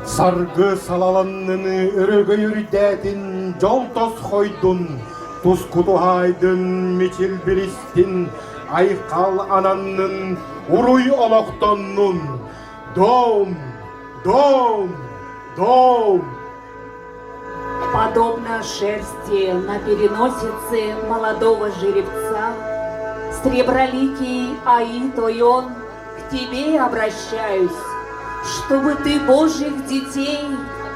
Саргы салаланныны өрөгөй үрдээтин, дьол тосхойдун, туску туһаайдын, мичил билистин, айхал ананнын, уруй олохтоннун! Дом! Дом! Дом! Подобно шерсти на переносице молодого жеребца, Среброликий Аи Тойон, к тебе обращаюсь, Чтобы ты Божьих детей,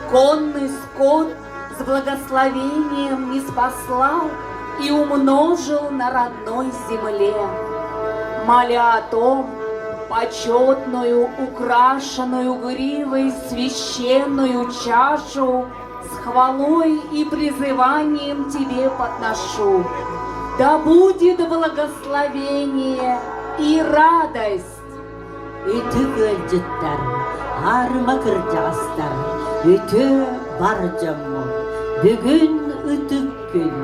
конный скот с благословением не спаслал и умножил на родной земле. Моля о том, почетную, украшенную гривой священную чашу с хвалой и призыванием тебе подношу. Да будет благословение и радость! Үтүк ыалдьыттар, аарыма кырдьаҕастар, үтүө бар дьоммут, бүгүн ытык күн,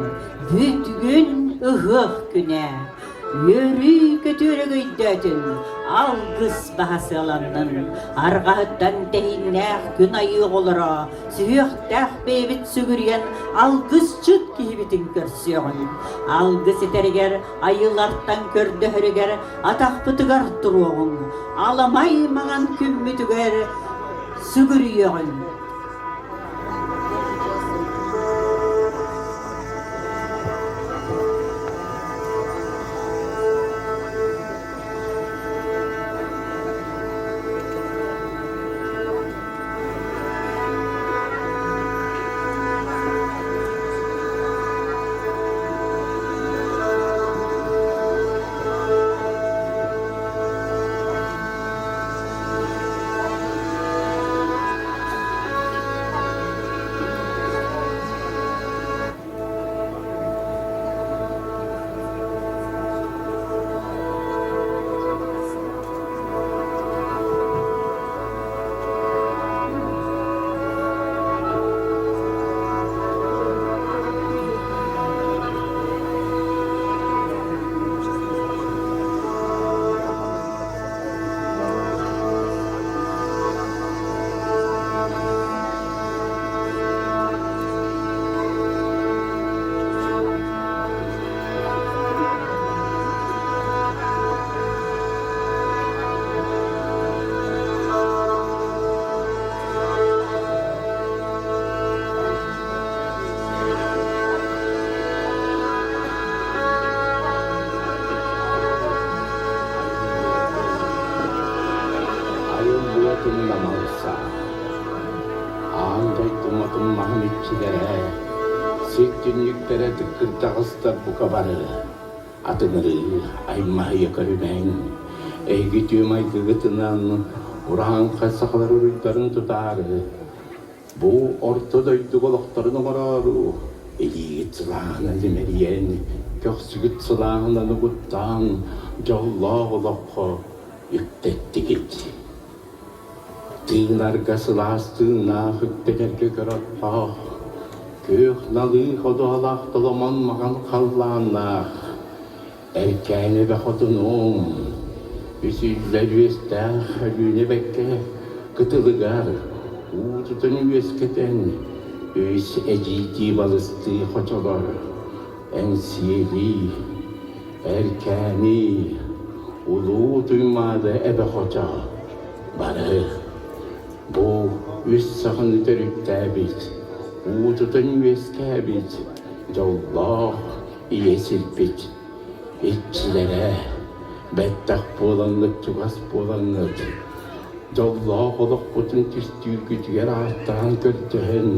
бүтгүн ыһыах күнэ. Үөрүү-көтүү өрөгөйдөөтүн, алгыс баһа сыаланнын, арҕаһыттан тэһииннээх күн айыы оҕолоро, сүһүөхтээх бэйэбит сүгүрүйэн алгысчыт киһибитин көрсүөҕүн. Алгыс этэригэр, айыылартан көрдөһөрүгэр атахпытыгар туруоҕуҥ, аламай маҥан күммүтүгэр сүгүрүйүөҕүҥ. Айыллыатын намалса, аан дойду мутун маһын иччилэрэ, сир түннүктэрэ тыккырдаҕастар бука бары атыҥырыы аймаһыйа көрүмэҥ. Эһиги үтүө майгыгытынан урааҥхай сахалар уруйдарын тутаары, бу орто дойдуга олохторун оҥороору, илиигит сылааһынан имэрийэн, көхсүгүт сылааһынан угуттаан, дьоллоох олоххо үктэттигит. Тыынарга сылаас тыыннаах үктэнэргэ көр оттоох, күөх налыы ходуһалаах толомон маҕан халлааннаах, Эркээни эбэ хотунум, үсүллэр үөстээх Өлүөнэ бэккэ кытылыгар уу тутан үөскэтэн, үс эдьиийдии балыстыы хочолор Эҥсиэли, Эркээни, Улуу Туймаада эбэ хочо бары бу үс саханы төрүттээбит, уу тутан үөскээбит дьоллоох ийэ сирбит иччилэрэ бэттэх буолаҥҥыт чугас буолаҥҥыт дьоллоох олохпутун түстүүргүтүгэр ааттаан көрдөһөн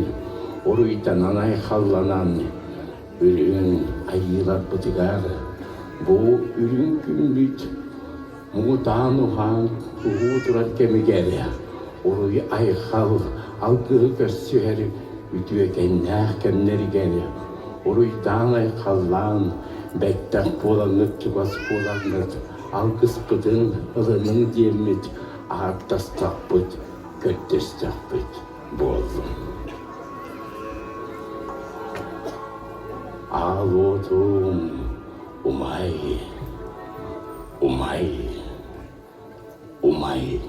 уруйданан айхалланан үрүҥ айыыларбытыгар бу үрүҥ күммүт муҥутаан уһаан уһуу турар кэмигэр уруй-айхал алгыһы көрсүһэр үтүөкэннээх кэмнэригэр уруйдаан-айхаллаан бэттэх буолаҥҥыт чугас буолаҥҥыт алгыспытын ылыныҥ диэммит ааттастахпыт, көрдөстөхпүт буоллун. Аал уотум умай, умай, умай.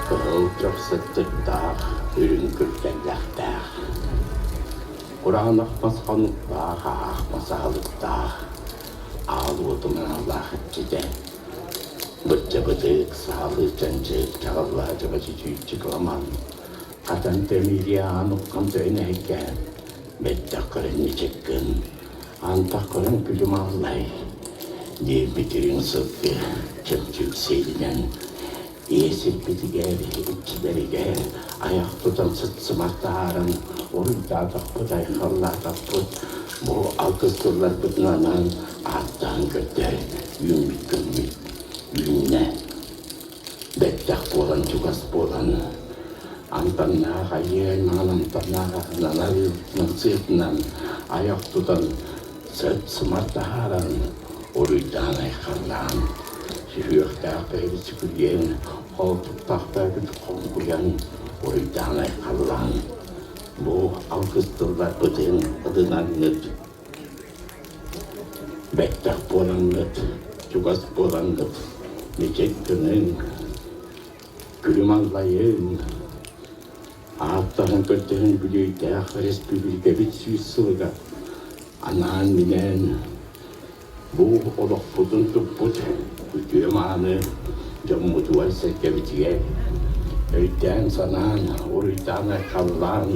Кыһыл чох сыттыктаах, үрүҥ күрдьэллэхтээх, кураанах мас хонуктаах, аах мас аһылыктаах, аал уотун аналлаах иччитэ, бычча-бытык, саалыы чанчык, чаҕыллаа дьабачы-чүүччү кыламан, хатан тэмириэ аан уххан төйөн эһиккээн, бэттэх көрөн мичик гын, антах көрөн күлүм аллай, диэбит үрүҥ сылгы чөмчүүк сиэлинэн Ийэ сирбитигэр, иччилэригэр айах тутан сыт-сымар таһааран уруйдаатахпыт, айхаллаатахпыт, бу алгыс тылларбытын анаан ааттаан көрдөөн үүммүт күммүт үүннэ. Бэттэх буолан, чугас буолан, амтаннаах айыы аймаҕын амтаннаах аһынан, арыытынан, сыатынан айах тутан сыт-сымар таһааран, уруйдаан-айхаллаан, сүһүөхтээх бэйэбит сүгүрүйэн, холтуктаах бэйэбит хоҥкуйан, уруйдаан-айхаллаан, бу алгыс тылларбытын ылынаҥҥыт, бэттэх буолаҥҥыт, чугас буолаҥҥыт, мичик гыныҥ, күлүм аллайыҥ, ааттаһан көрдөһөн үбүлүөйдээх республикабыт 100 сылыгар анаан-минээн бу олохпутун туппут үтүө-мааны дьоммутугар-сэргэбитигэр өйдөөн-санаан, уруйдаан-айхаллаан,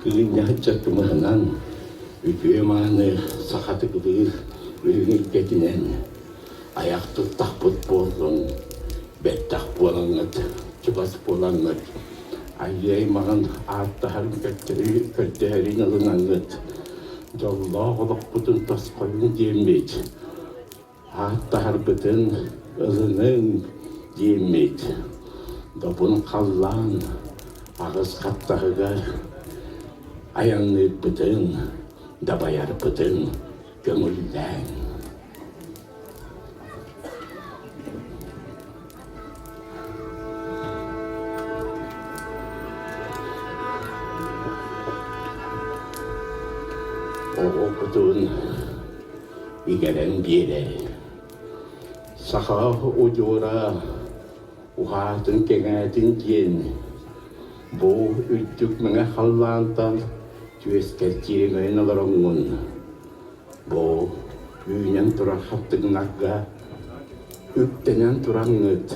кыынньаһычча кымыһынан үтүө-мааны сахатыгылыыр үрүҥ илгэтинэн айах туттахпыт буоллун, бэттэх буолаҥҥыт, чугас буолаҥҥыт, айыы аймаҕын ааттаһарын көрдөһөрүн ылынаҥҥыт, дьоллоох олохпутун тосхойуҥ диэммит, ааттаһарбытын ылыныҥ диэммит, добун халлаан аҕыс хаттаһыгар айанныырбытын, дабайарбытын көҥүллээҥ. Оҕо кутун игэрэн биэрэр. Саха удьуора уһаатын-кэҥээтин диэн бу үрдүк мэҥэ халлаантан түөскэр тиэҥэйэн олороҥҥун Бу үүнэн турар хаттыгынарга үктэнэн тураҥҥыт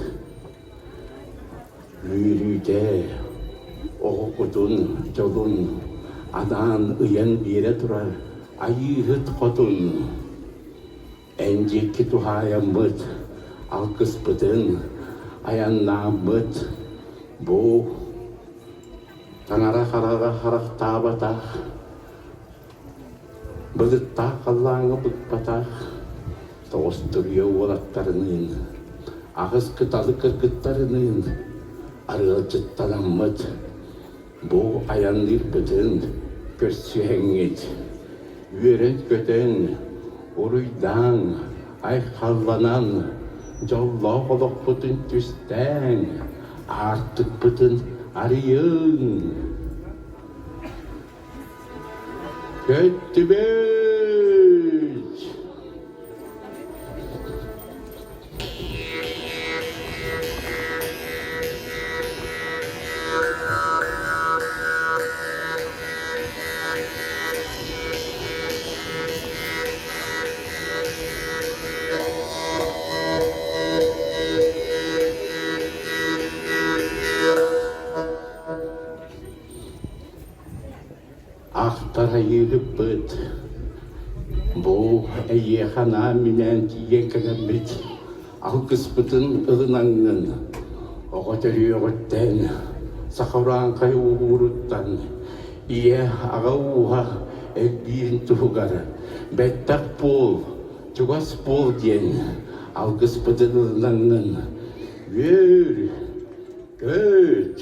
үөрүүтэ оҕо кутун дьолун анаан ыйан биэрэ турар Айыыһыт Хотун эн диэки туһаайаммыт алгыспытын айаннааммыт бу таҥара хараҕа харахтаабатах Былыттаах халлааҥҥа быкпатах тоҕус туруйа уолаттарыныын, аҕыс кыталы кыргыттарыныын арыалдьыттанаммыт бу айанныырбытын көрсүһэҥҥит, үөрэн-көтөн, уруйдааҥ, айхалланан, дьоллоох олохпутун түстээҥ, аартыкпытын арыйыҥ! Көттүбүт! Ахтар айыыһыппыт, бу эйиэхэ анаан-минээн тиийэн кэлэммит алгыспытын ылынаҥҥын, оҕо төрүөҕүттэн, саха урааҥхай ууруттан, ийэ, аҕа ууһа элбиирин туһугар бэттэх буол, чугас буол диэн алгыспытын ылынаҥҥын, үөр, көт!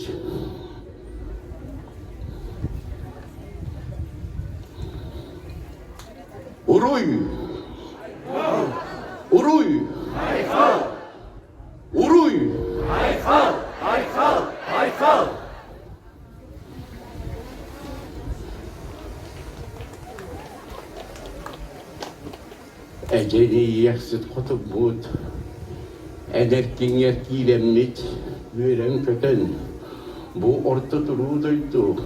Уруй! Уруй! Айхал! Уруй! Айхал! Айхал! Айхал! Эдьиийиэхсит хотугбут. Эдэркиҥҥэ киирэммит үөрэн-көтөн, бу орто туруу дойду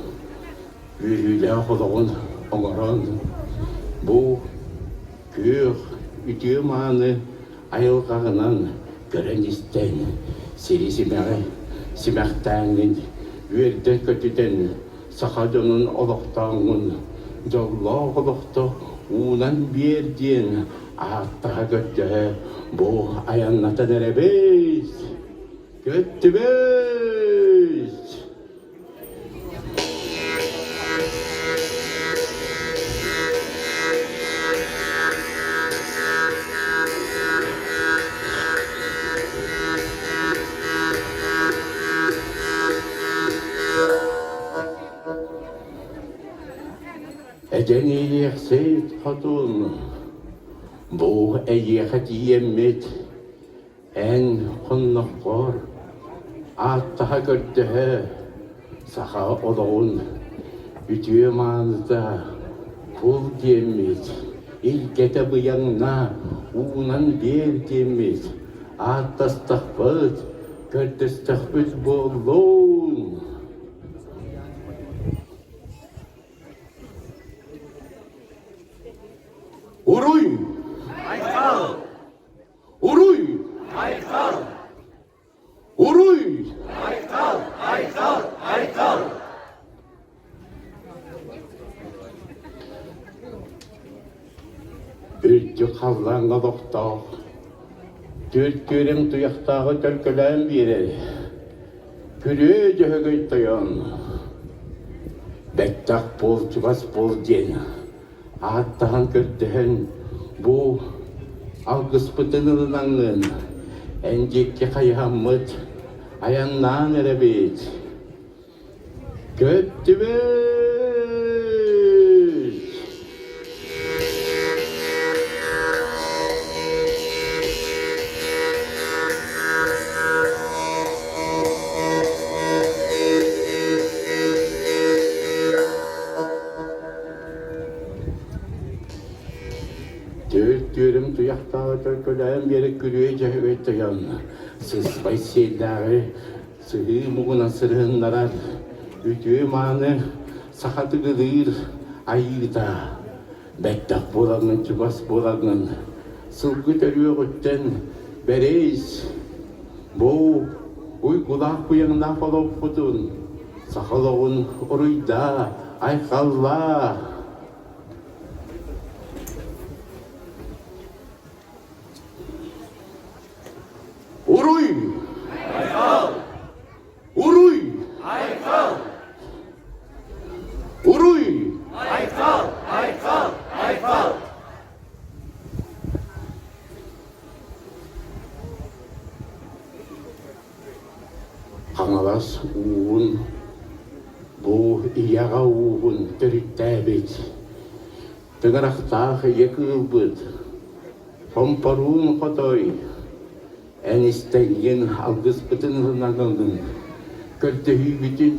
үөрүүлээх олоҕун оҥорон, бу күөх үтүө-мааны айылҕаҕынан көрөн-истэн, сири-симэҕи симэхтээҥҥин үөрдэн-көтүтэн саха дьонун олохтооҥҥун дьоллоох олохто уунан биэр диэн ааттаһа көрдөһө бу айаннатан эрэбит көттүбүт Эдьэн иэйиэхсит хотун, бу эйиэхэ тиийэммит, эн хонноххор ааттаһа көрдөһө, саха олоҕун үтүө мааныта кул диэммит, илгэтэ быйаҥна уунан биэр диэммит, ааттастахпыт, көрдөстөхпүт буоллун. Уруй! Айхал! Уруй! Айхал! Уруй! Айхал! Айхал! Айхал! Үрдүк халлааҥҥа олохтоох, түөрт күөрэҥ туйахтааҕы төлкөлөөн биэрэр Күрүө Дьөһөгөй тойон, бэттэх буол, чугас буол диэн ааттаһан көрдөһөн бу алгыспытын ылынаҥҥын эн диэки хайыһаммыт айаннаан эрэбит. Көттүбүт! Түөрт түөрүм туйахтааҕы төлкөлөөн биэрэ күрүө дьөһөгөй тойон сыспай сиэллээҕи сыһыы муҥунан сырыһыннарар үтүө-мааны саха тыгылыыр айыыта бэттэх буолаҥҥын чугас буолаҥҥын сылгы төрүөҕүттэн бэриэс бу уйгулаах куйаҥнаах олохпутун саха олоҕун уруйдаа айхаллаа Уруй! Айхал! Уруй! Айхал! Уруй! Айхал! Айхал! Айхал! Хаҥалас ууһун бу ийэҕэ ууһун төрүттээбит тыҥырахтаах ийэ кыылбыт Хомпоруун хотой, эн истэҥҥин алгыспытын ылынаҥҥын, көрдөһүүбүтүн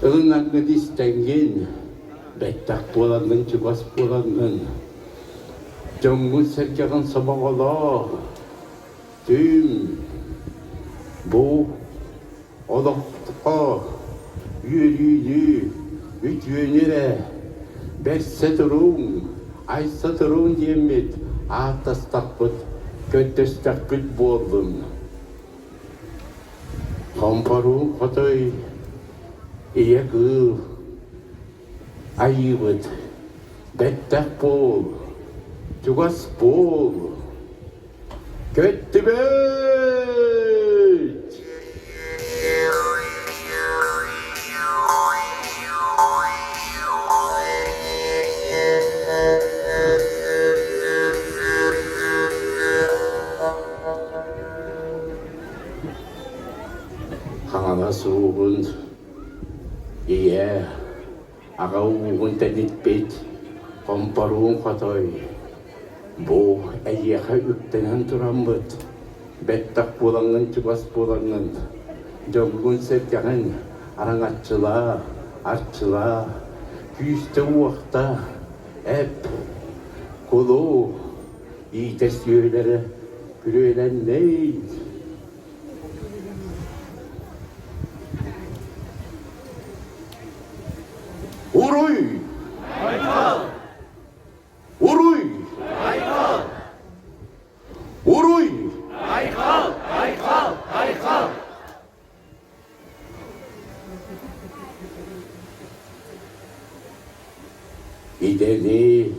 ылынаҥҥын истэҥҥин, бэттэх буолаҥҥын чугас буолаҥҥын, дьоҥҥун-сэргэҕин сомоҕолоо, түүн бу Олоххо үөрүүнү, үтүөнү эрэ бэрсэ туруҥ, айса туруҥ диэммит ааттастахпыт, көрдөстөхпүт буоллун. Хомпоруун хотой, ийэ кыыл, айыыбыт, бэттэх буол, чугас буол. Көттүбүт! Хаҥалас ууһун ийэ аҕа ууһун тэниппит хомпоруун хотой Бу эйиэхэ үктэнэн тураммыт, бэттэх буолаҥҥын чугас буолаҥҥын, дьоҥҥун-сэргэҕин араҥаччылаа, арчылаа, күүстэ-уохта эп, кулу, иитэ сүөһүлэрэ. күрүөлэннэй. Уруй! Айхал! Уруй! Айхал! Уруй! Айхал! Айхал! Айхал! Идэни,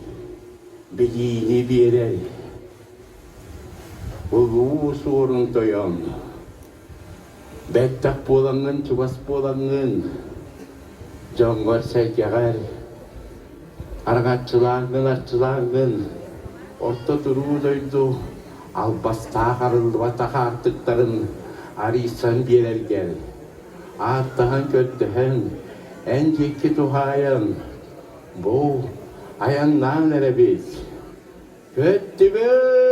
билиини биэрэр улуу суорун тойон бэттэх буолаҥҥын чугас буолаҥҥын дьоҥҥор-сэргэҕэр араҥаччылааҥҥын арчылааҥҥын орто туруу дойду албастаах арыллыбатах аартыктарын арыйсан биэрэргэр ааттаһан-көрдөһөн эн диэки туһаайан бу айаннаан эрэбит Көттүбүт!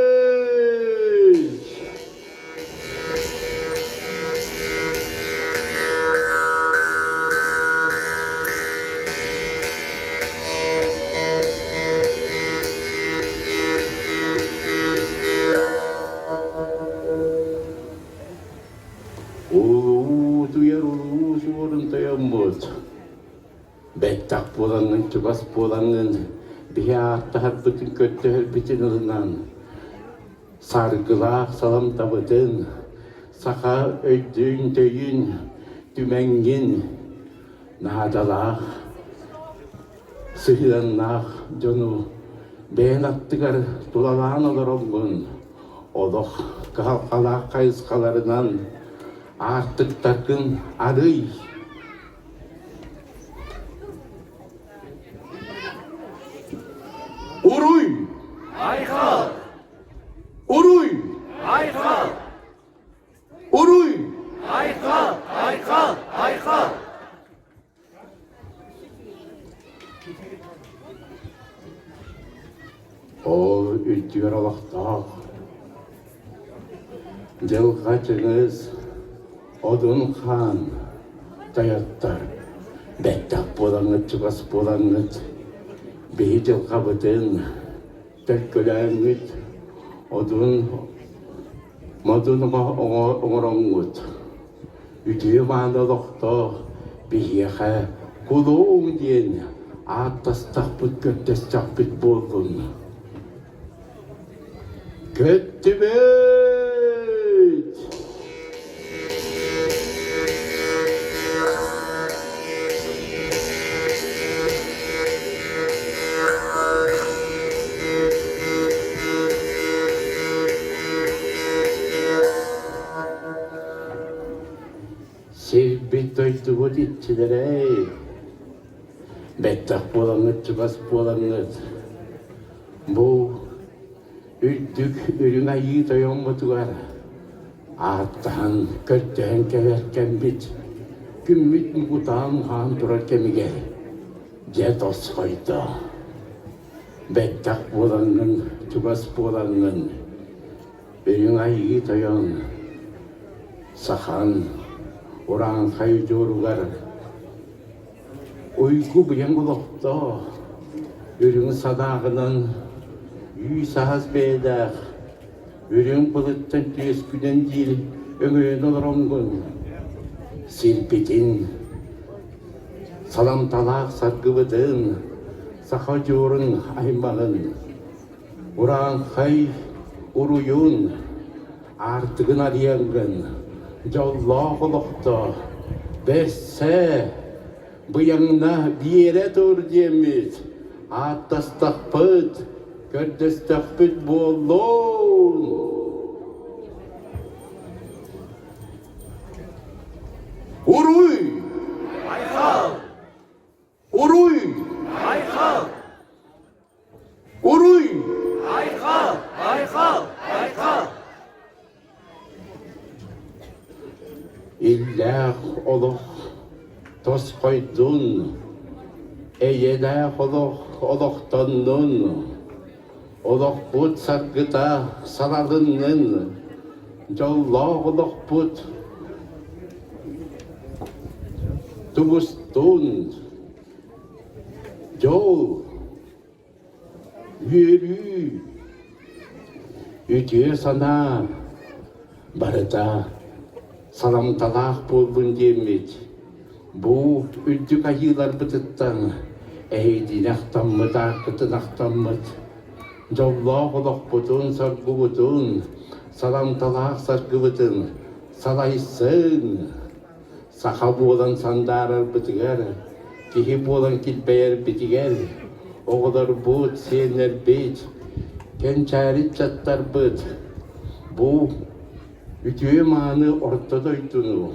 Улуутуйар улуу суорун тойоммут Бэттэх буолаҥҥын, чугас буолаҥҥын, биһи ааттаһарбытын, көрдөһөрбүтүн ылынан, саргылаах саламтабытын, саха өйдүүн-төйүн түмэҥҥин, наадалаах, сыһыаннаах дьону бэйэн аттыгар тулалаан олороҥҥун, олох кыһалҕалаах хайысхаларынан аартыктаргын арый. Уруй! Айхал! Уруй! Айхал! Уруй! Айхал! Айхал! Айхал! Ол үрдүгэр олохтоох Дьылҕа Чыҥыс Одун Хаан тойоттор бэттэх буолаҥҥыт чугас буолаҥҥыт биһи дьылҕабытын төлкөлөөҥҥүт одун модун оҥороҥҥут үтүө мааны олохтоох биһиэхэ кулууҥ диэн ааттастахпыт көрдөстөхпүт буоллун Көттүбүт! Сирбит дойдубут иччилэрэй, бэттэх буолаҥҥыт, чугас буолаҥҥыт, бу үрдүк үрүҥ айыы тойоммутугар ааттаһан, көрдөһөн кэлэр кэммит, күммүт муҥутаан-муһаан турар кэмигэр дьэ тосхойдо. Бэттэх буолаҥҥын, чугас буолаҥҥын, Үрүҥ Айыы Тойон сахан урааҥхай удьуоругар уйгу-быйаҥ олохтоох, үрүҥ санааҕынан үүс-аһас бэйэлээх, үрүҥ былыттан түөскүнэн диир өҥөйөн олороҥҥун, сирбитин, саламталаах саргыбытын, саха удьуорун аймаҕын Урааҥхай уруйун, аартыгын арыйаҥҥын, дьоллоох олохтоох, бэрсэ, быйаҥна биэрэ тур диэммит, ааттастахпыт, көрдөстөхпүт буоллун! Уруй! Айхал! Уруй! Айхал! Уруй! Айхал! Айхал! Айхал! Иллээх олох тосхойдун, эйэлээх олох олохтоннун, олохпут саргыта салалыннын, дьоллоох олохпут тубустун, дьол, үөрүү. Үтүө санаа барыта саламталаах буоллун диэммит, бу үрдүк айыыларбытыттан эһигини ахтаммыт, ааккытын ахтаммыт, дьоллоох олохпутун, соргубутун, саламталаах саргыбытын салайсыҥ! Саха буолан сандаарарбытыгар, киһи буолан килбэйэрбитигэр, оҕолорбут, сиэннэрбит, кэнчээри ыччаттарбыт бу үтүө-мааны орто дойдуну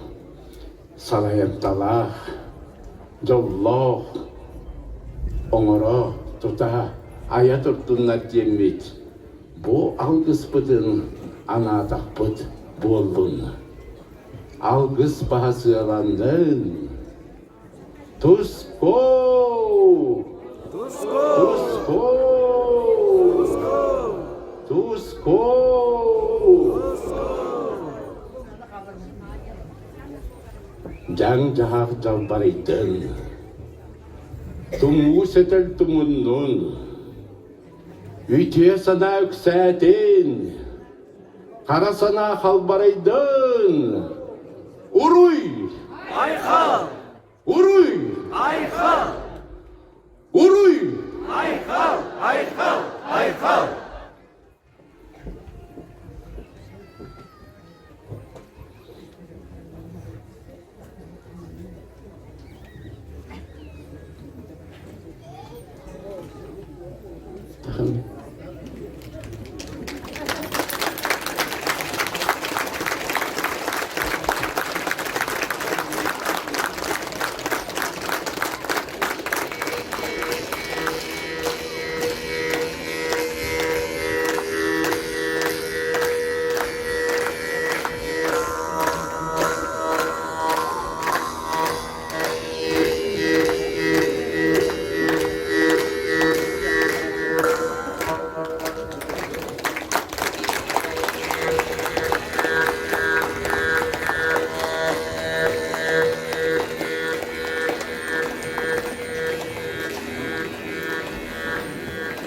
салайымталаах, дьоллоох оҥоро, тута, айа турдуннар диэммит бу алгыспытын анаатахпыт буоллун. Алгыс баһа сыаланнын! Туску! Туску! Туску! Туску! Дьаҥ-дьаһах дьалбарыйдын, тумуу сөтөл тумуннун, үтүө санаа үксээтин, Хара санаа халбарыйдын! Уруй! Айхал! Уруй! Айхал! Уруй! Айхал! Айхал! Айхал!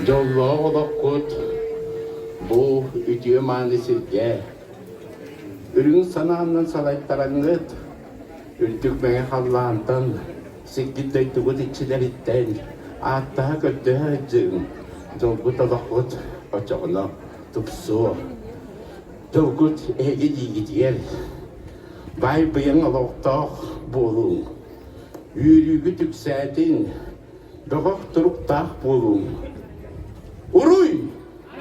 Дьоллоох олоххут бу үтүө-мааны сиргэ Үрүҥ санааннан салайтараҥҥыт, үрдүк мэҥэ халлаантан, сиргит дойдугут иччилэриттэн ааттаһа көрдөһө сылдьыҥ, дьолгут олоххут оччоҕуна тупсуо. Дьолгут эһиги илиигитигэр баай быйаҥ олохтоох буолуҥ, үөрүүгүт үксээтин, бөҕөх туруктаах буолуҥ. Уруй!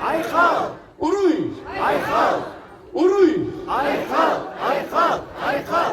Айхал! Уруй! Айхал! Уруй! Айхал! Айхал! Айхал!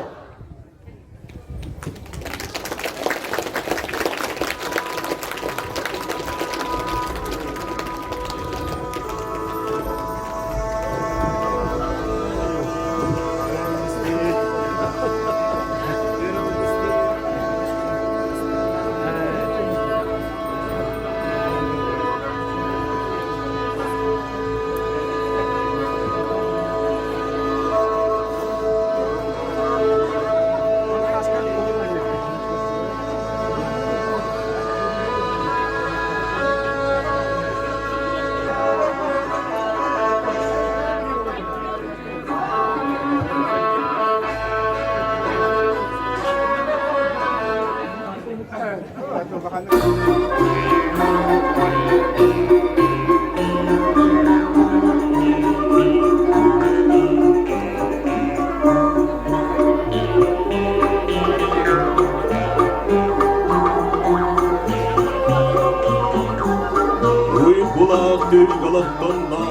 Уйгулаах түлгөлөттонно,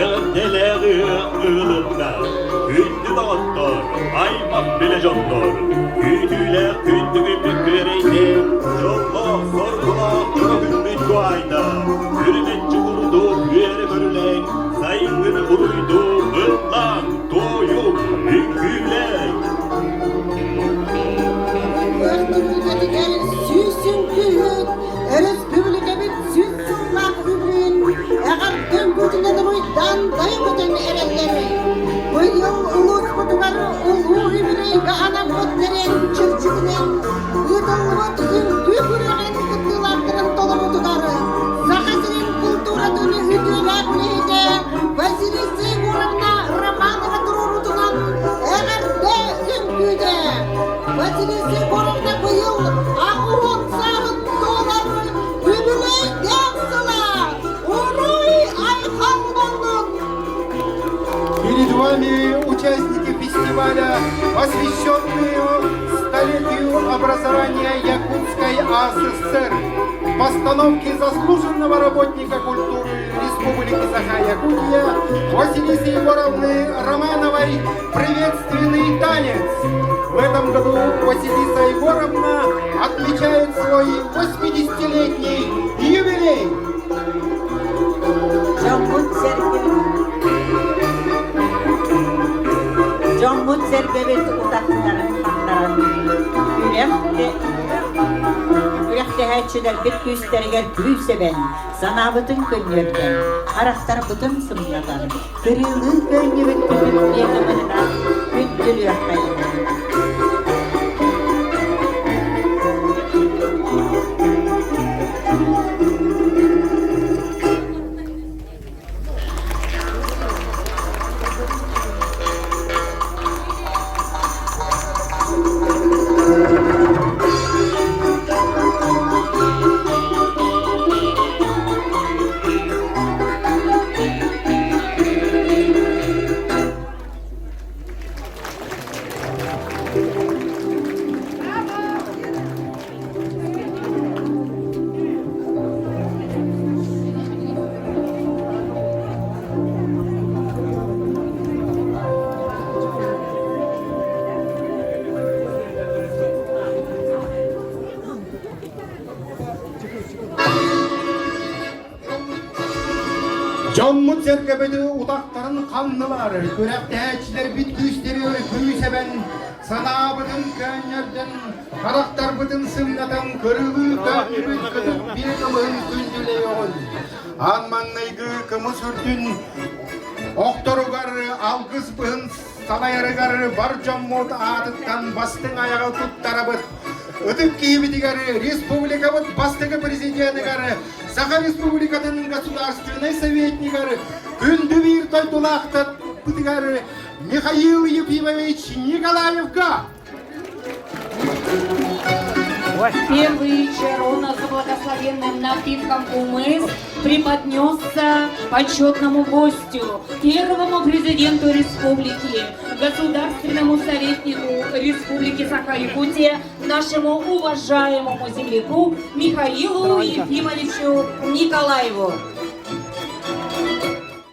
эҕэрдэлээҕи ыылынна, күндү доҕоттор, аймах билэ дьоннор, күүтүүлээх күндүгүммүт күөрэйдин, дьоллоох, соргулаах дьоро күммүт куайда, үрүмэччи курдук үөрэ көрүлэҥ, сайыҥҥыны уруйдуу ыллаан, туойуҥ, үҥкүүлээҥ! Ыһыах түһүлгэтигэр сүүс үҥкүүһүт, өрөспүүбүлүкэбит 100 сыллаах үбүн эҕэрдэ үҥкүүтүнэн уруйдаан дайа көтөн эрэллэр. Быйыл улууспутугар улуу үбүлүөйгэ анаммыт тэрээһин чэрчитинэн ыытыллыбыт үҥкүү күрэҕин кыттыылаахтарын толоруутугар Саха сирин култууратын үтүөлээх үлэһитэ Василий Перед вами участники фестиваля, посвященные столетию образования Якутской АССР, постановки заслуженного работника культуры Республики Саха-Якутия Василисы Егоровны Романовой «Приветственный танец». В этом году Василиса Егоровна отмечает свой 80-летний юбилей. Дьоммут Дьоммут сэргэбит утахтарын ханнаран күрэхтэһээччилэрбит күүстэригэр күүс эбэн, санаабытын көнньүөрдэн, харахтарбытын сымнатан, кырыылыы көөнньүбүт күтүк биэкэмэһинэн күндүлүөххэйиҥ. Дьоммут-сэргэбит утахтарын ханнылар, күрэхтэһээччилэрбит күүстэри күүс эбэн, санаабытын көөнньөрдөн, харахтарбытын сымнатан, көрүлүү көөнньүбүт кытык биэ кымыһын күндүлэйэҕин. Аан маҥнайгы кымыс үрдүн охторугар алгыс быһын салайарыгар бар дьоммут аатыттан бастыҥ айаҕы туттарабыт. Ытык киһибитигэр республикабыт бастакы президенигэр Саха Республикатын государственнай советнигар күндү биир дойдулаахтарбытыгар Михаил Ефимович Николаевка! Первый чарона за благословенным напитком кумыс преподнесся почетному гостю, первому президенту республики, государственному советнику Республики Саха-Якутия, нашему уважаемому земляку Михаилу Ефимовичу Николаеву.